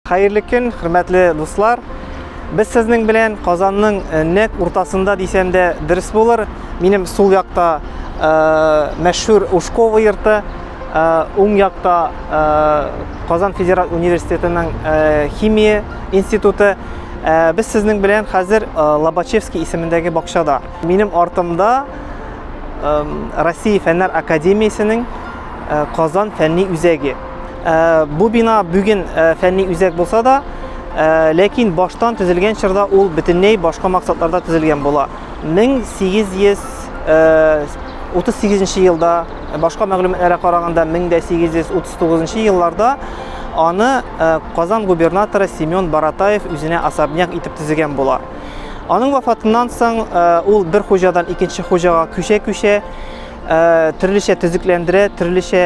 Хәерле көн, хөрмәтле дуслар. Без сезнең белән Казанның нәкъ уртасында дисәм дә дөрес булыр. Минем сул якта мәшһүр Ушкова йорты, уң якта Казан федераль университетының химия институты. Без сезнең белән хәзер Лобачевский исемендәге бакчада. Минем артымда Россия Фәннәр академиясенең Казан фәнни үзәге. Бу бина бүген фәнни үзәк булса да, ләкин баштан төзелгән чорда ул бөтенләй башка максатларда төзелгән була. 1838 елда, башка мәгълүматларга караганда 1839 елларда аны Казан губернаторы Семен Баратаев үзенә особняк итеп төзегән була. Аның вафатыннан соң ул бер хуҗадан икенче хуҗага күчә-күчә, төрлечә төзекләндерә, төрлечә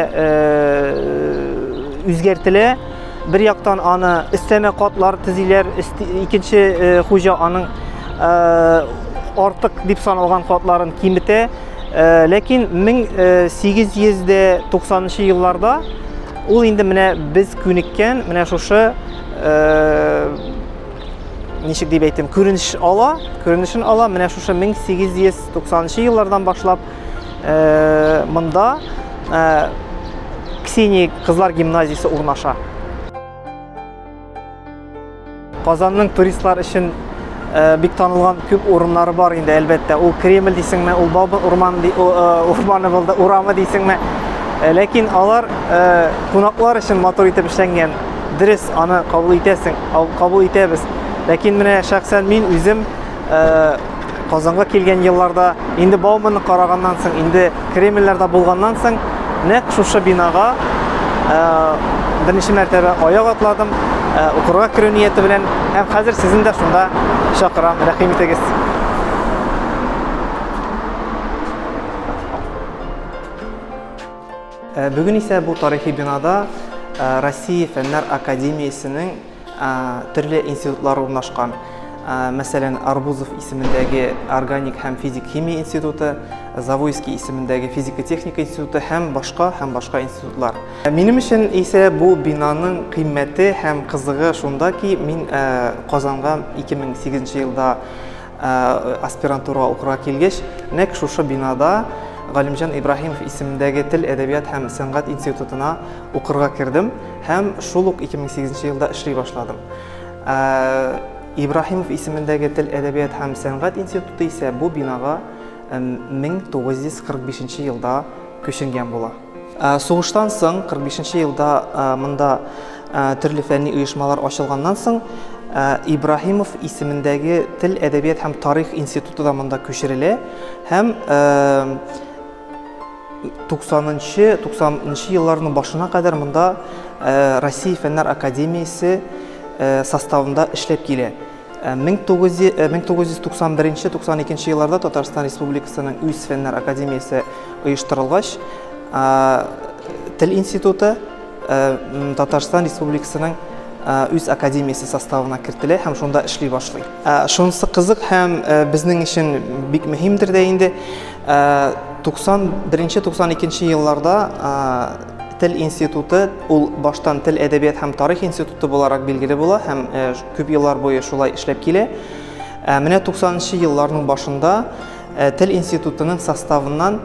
үзгәртелә. Бер яктан аны өстәмә катлар төзиләр, икенче хуҗа аның артык дип саналган катларын киметә. Ләкин 1890 елларда ул инде менә без күнеккән менә шушы ничек дип әйтим, күренеш ала, күренешен ала. Менә шушы 1890 еллардан башлап монда Ксения кызлар гимназиясе урнаша. Казанның туристлар өчен бик танылган күп урыннары бар инде, әлбәттә. Ул Кремль дисеңме, ул Бауман урман урманы булды, урамы дисеңме. Ләкин алар кунаклар өчен матур итеп эшләнгән. Дөрес, аны кабул итәсең, кабул итәбез. Ләкин менә шәхсән мин үзем Казанга килгән елларда, инде Бауманны караганнан соң, инде Кремльләрдә булганнан соң, нәкъ шушы бинага берничә мәртәбә аяк атладым, укырга керү нияте белән, һәм хәзер сезне дә шунда чакырам, рәхим итегез. Бүген исә бу тарихи бинада Россия Фәннәр академиясенең төрле институтлары урнашкан. Мәсәлән, Арбузов исемендәге органик һәм физик химия институты, Завойский исемендәге физика-техника институты һәм башка һәм башка институтлар. Минем өчен исә бу бинаның кыйммәте һәм кызыгы шунда ки, мин Казанга 2008 елда аспирантурага укырга килгәч, нәкъ шушы бинада Галимҗан Ибраһимов исемендәге тел, әдәбият һәм сәнгать институтына укырга кердем һәм шул ук 2008 елда эшли башладым. Ибраһимов исемендәге тел, әдәбият һәм сәнгать институты исә бу бинага 1945 елда күченгән була. Сугыштан соң, 45 елда монда төрле фәнни оешмалар ачылганнан соң, Ибраһимов исемендәге тел, әдәбият һәм тарих институты да монда күчерелә һәм 90 елларның башына кадәр монда Россия Фәннәр академиясе составында эшләп килә. 1991-92 елларда Татарстан Республикасының үз Фәннәр академиясе оештырылгач, Тел институты Татарстан Республикасының үз академиясе составына кертелә һәм шунда эшли башлый. Шунысы кызык һәм безнең өчен бик мөһимдер дә инде. 91-92 елларда Тел институты, ул баштан Тел, әдәбият һәм тарих институты буларак билгеле була һәм күп еллар буе шулай эшләп килә. Менә 90 елларның башында Тел институтының составыннан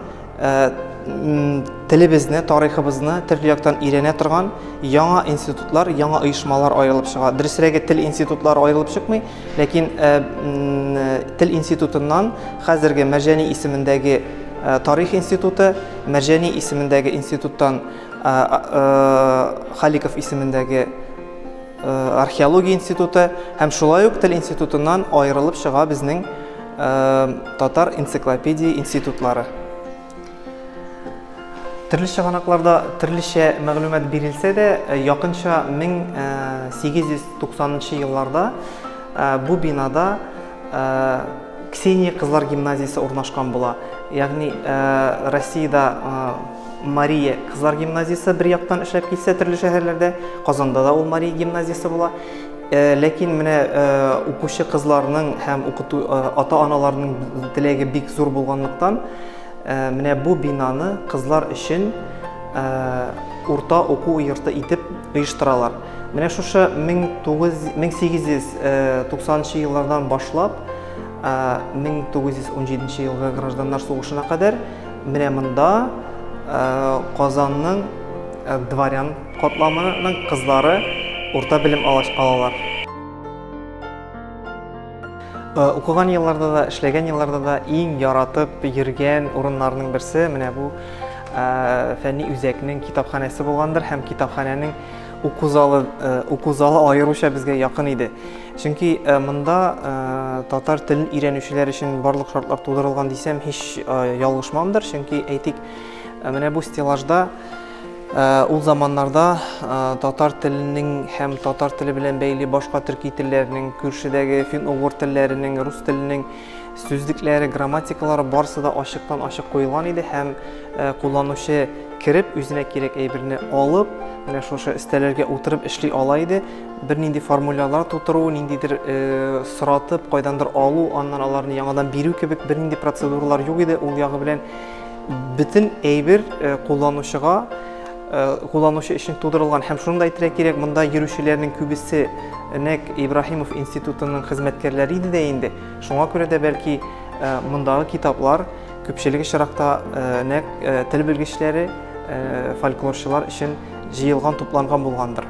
телебезне, тарихыбызны төрле яктан өйрәнә торган яңа институтлар, яңа оешмалар аерылып чыга. Дөресрәге, тел институтлары аерылып чыкмый, ләкин Тел институтыннан хәзерге Мәрҗани исемендәге тарих институты, Мәрҗани исемендәге институттан Халиков исемендәге археология институты һәм шулай ук Тел институтыннан аерылып чыга безнең татар энциклопедия институтлары. Төрле чыганакларда төрлечә мәгълүмат бирелсә дә, якынча 1890 елларда бу бинада Ксения кызлар гимназиясе урнашкан була. Ягъни Россиядә Мария кызлар гимназиясе бер яктан эшләп килсә төрле шәһәрләрдә, Казанда да ул Мария гимназиясе була. Ләкин менә укучы кызларның һәм укыту ата-аналарның теләге бик зур булганлыктан, менә бу бинаны кызлар өчен урта уку йорты итеп оештыралар. Менә шушы 1890 еллардан башлап 1917 елгы гражданнар сугышына кадәр менә монда Казанның дворян катламының кызлары урта белем алалар. Укыган елларда да, эшләгән елларда да иң яратып йөргән урыннарның берсе менә бу фәнни үзәкнең китапханәсе булгандыр һәм китапханәнең уку залы, уку залы аеруча безгә якын иде. Чөнки монда татар телен өйрәнүчеләр өчен барлык шартлар тудырылган дисәм, һич ялгышмамдыр. Чөнки, әйтик, менә бу стеллажда ул заманнарда татар теленең һәм татар теле белән бәйле башка төрки телләрнең, күршедәге фин-угыр телләренең, рус теленең сүзлекләре, грамматикалары барысы да ачыктан-ачык куелган иде һәм кулланучы кереп, үзенә кирәк әйберне алып, менә шушы өстәлләргә утырып эшли ала иде. Бернинди формулярлар тутыру, ниндидер соратып, кайдандыр алу, аннан аларны яңадан бирү кебек бернинди процедуралар юк иде. Ул ягы белән бөтен әйбер кулланучыга, кулланучы өчен тудырылган. Һәм шуны да әйтергә кирәк, монда йөрүчеләрнең күбесе нәкъ Ибраһимов институтының хезмәткәрләре иде дә инде. Шуңа күрә дә бәлки мондагы китаплар күпчелек очракта нәкъ тел белгечләре, фольклорчылар өчен җыелган, тупланган булгандыр.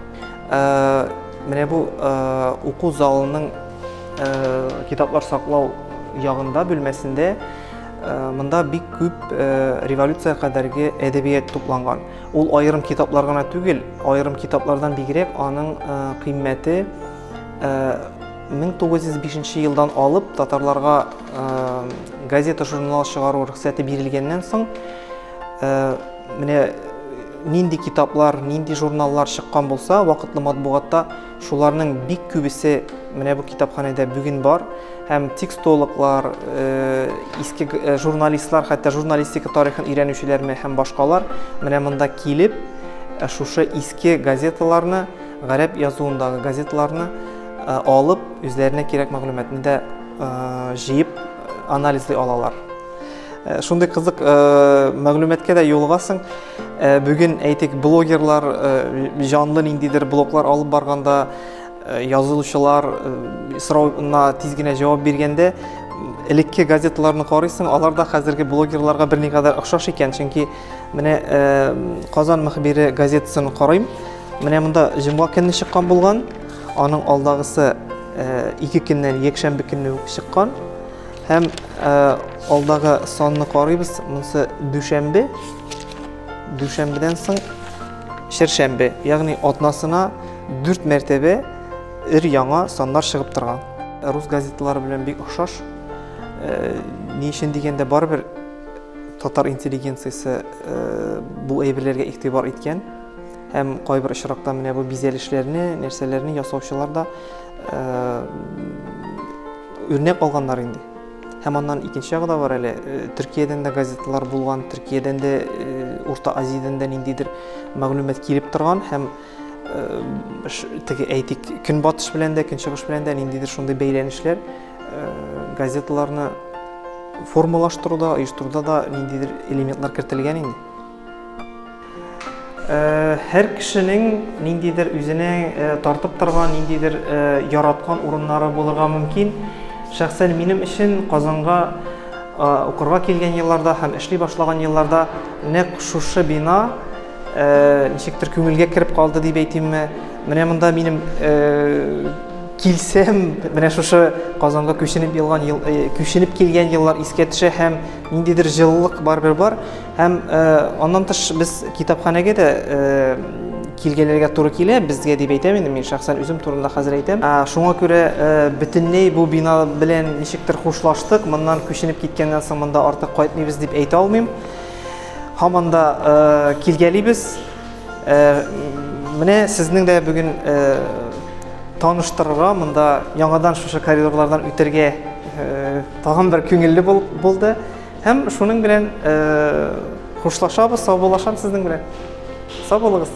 Менә бу уку залының китаплар саклау ягында бүлмәсендә монда бик күп революция кадәрге әдәбият тупланган. Ул аерым китаплар гына түгел, аерым китаплардан бигрәк аның кыйммәте 1905 елдан алып татарларга газета-журнал чыгару рөхсәте бирелгәннән соң, менә нинди китаплар, нинди журналлар чыккан булса, вакытлы матбугатта шуларның бик күбесе менә бу китапханәдә бүген бар. Һәм текстологлар, иске журналистлар, хәтта журналистика тарихын өйрәнүчеләрме һәм башкалар менә монда килеп, шушы иске газеталарны, гарәп язуындагы газеталарны алып, үзләренә кирәк мәгълүматны да җыеп анализлый алалар. Шундый кызык мәгълүматка да юлыгасың. Бүген, әйтик, блогерлар җанлы ниндидер блоглар алып барганда, язылучылар сорауына тиз генә җавап биргәндә, элекке газеталарны карыйсың, алар да хәзерге блогерларга берникадәр охшаш икән. Чөнки менә Казан мөхбире газетасын карыйм. Менә монда җомга көнне чыккан булган, аның алдагысы ике көннән якшәмбе көнне үк чыккан. Һәм алдагы санны карыйбыз, монысы дүшәмбе. Дүшәмбедән соң шәршәмбе, ягъни атнасына 4 мәртәбә өр яңа саннар чыгып торган. Рус газеталары белән бик охшаш. Ни өчен дигәндә, барыбер татар интеллигенциясе бу әйберләргә игътибар иткән. Һәм кайбер очракта менә бу бизәлешләрне, нәрсәләрне ясаучылар да үрнәк алганнар инде. Һәм аннан икенче ягы да бар әле. Төркиядән дә газеталар булган, Төркиядән дә, Урта Азиядән дә ниндидер мәгълүмат килеп торган һәм теге әйтик, көнбатыш белән дә, көнчыгыш белән дә ниндидер шундый бәйләнешләр газеталарны формалаштыруда, оештыруда да ниндидер элементлар кертелгән инде. Һәр кешенең ниндидер үзенә тартып торган, ниндидер яраткан урыннары булырга мөмкин. Шәхсән минем өчен Казанга укырга килгән елларда һәм эшли башлаган елларда нәкъ шушы бина ничектер күңелгә кереп калды дип әйтимме. Менә монда минем килсәм, менә шушы Казанга күченеп елган ел, күченеп килгән еллар искә төшә һәм ниндидер җылылык барыбер бар. Һәм аннан тыш без китапханәгә дә килгәннәргә туры килә, безгә дип әйтәм инде, мин шәхсән үзем турында хәзер әйтәм. Шуңа күрә бөтенләй бу бина белән ничектер хушлаштык, моннан күченеп киткәннән соң монда артык кайтмыйбыз дип әйтә алмыйм. Һаман да килгәлибез. Менә сезнең дә бүген таныштырырга, монда яңадан шушы коридорлардан үтәргә тагын бер күңелле булды. Һәм шуның белән хушлашабыз, саубуллашам сезнең белән. Сау булыгыз.